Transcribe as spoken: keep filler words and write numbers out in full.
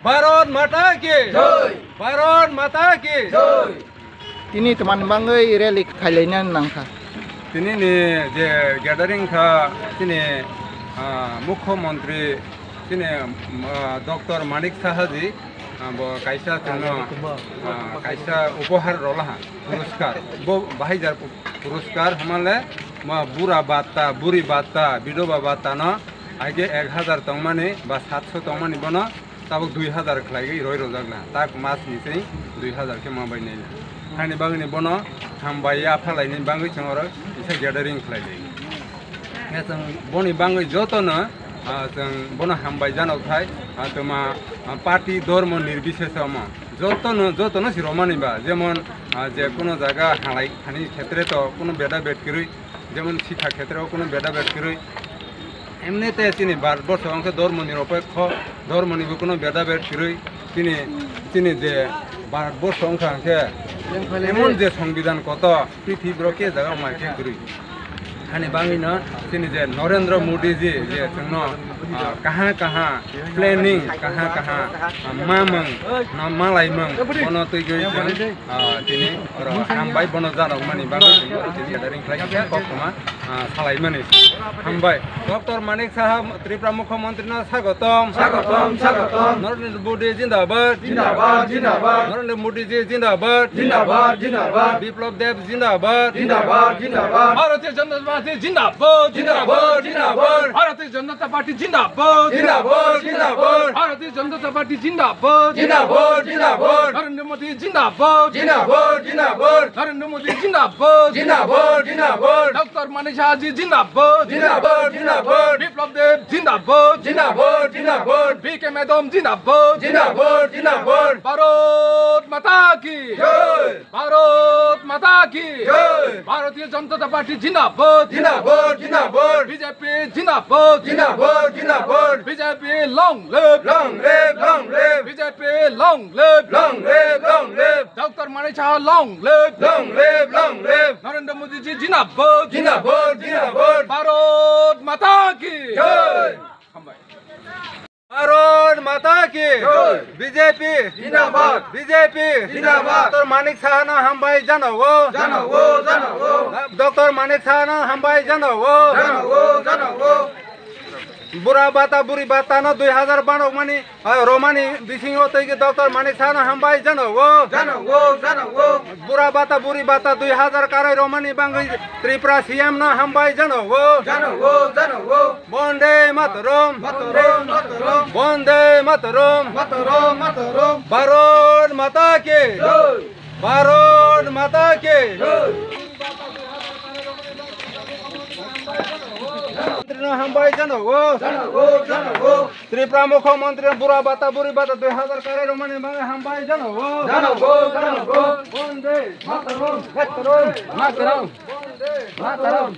Bharat Mata ki! Jai! Bharat Mata ki! Jai! Tini twmani bagwi rally khailaina nangkha. Tini ni je gathering kha, tini, ah, Mukhyamantri, tini, ah, Doctor Manik Saha ji, ah, bo kaisa chwngno, ah, kaisa upohar rwlaha, puruskar. Bo bahai jar pu-, puruskar hamale ma bura bata, buri bata, bidoba bata no aige ek hazar tongmani ba satso tongmani bono tabuk dui hazar khlaigwi roi rojak na, tak mas ni sei dui hazar khe ma bai nai na. Hani bagwi ni bono hambai ya phalai ni bagwi chwng oro kisa gathering khlai lai. Khe chwng boni bagwi joto no, ah, chwng bono hambai jano khai, ah, toma, ah, party, dhormo, nirbisheso omo joto no, joto no si romani ba, jemon, ah, je kuno jaga halai thani khetre to kuno beda bed kwrwi, jemon sikha khetre o kuno beda bed kwrwi, emni te chini Bharat borsho wngkhe dhormo nirapekho, dhormo ni bo kuno beda bed kwrwi, chini, chini je Bharat borsho wngkha hwnkhe emon je songbidan kotor, prithibi ro ke jaga wngma khe kwrwi. Hani bagwi no chini je Narendra Modi ji je chwngno, ah, kaha kaha planning, kaha kaha, ah, mamung, na malaimung, bono twi gwi chwng, ah, tini oro hambai bono janok mani bagwi chwng tini gathering khlai kha koktwma, ah, salai mani. Hambai. Doctor Manik Saha Tripura Mukhyamantri no swagotom. Swagotom, swagotom. Narendra Modi jindabad. Jindabad, jindabad. Narendra Modi ji jindabad. Jindabad, jindabad. Biplab Deb jindabad. Jindabad, jindabad. Bharatiya Janata Party jindabad. Jindabad, jindabad. Bharatiya Janata Party jindabad. Jindabad, jindabad. Bharatiya Janata Party jindabad. Jindabad, jindabad. Narendra Modi jindabad. Jindabad, jindabad. Narendra Modi jindabad. Jindabad, jindabad. Doctor Manik Saha ji jindabad. Jindabad, jindabad. Biplab Deb jindabad. Jindabad, jindabad. B K Madam jindabad. Jindabad, jindabad. Bharat Mata ki! Jai! Bharat Mata ki! Jai! Bharatiya Janata Party jindabad! Jindabad, jindabad! B J P jindabad! Jindabad, jindabad! B J P long live! Long live, long live! B J P long live! Long live, long live! Doctor Manik Saha long live! Long live, long live! Narendra Modi ji jindabad! Jindabad, jindabad! Bharat Mata ki! Jai! Hambai. Bharat Mata ki! Jai! B J P! Jindabad! B J P! Jindabad! Doctor Manik Saha no hambai jano o! Jano o, jano o! Doctor Manik Saha no hambai jano o! Jano o, jano o! Bura bata, buri bata no dui hazar banok mani, ah, romani bisingo tei ki Doctor Manik Saha no hambai jano o! Jano o, jano o! Bura bata, buri bata dui hazar karai romani bangwi Tripura C M no hambai jano o! Jano o, jano o! Bonde Mataram! Mataram, Mataram! Bonde Mataram! Mataram, Mataram! Bharat Mata ki! Jai! Bharat Mata ki! Jai! Mantri no hambai jano o! Jano o, jano o! Tripura Mukhyamantri bura bata, buri bata dui hazar karai romani bangwi hambai jano o! Jano o, jano o! Bonde Mataram! Mataram! Mataram! Bonde Mataram! Mataram!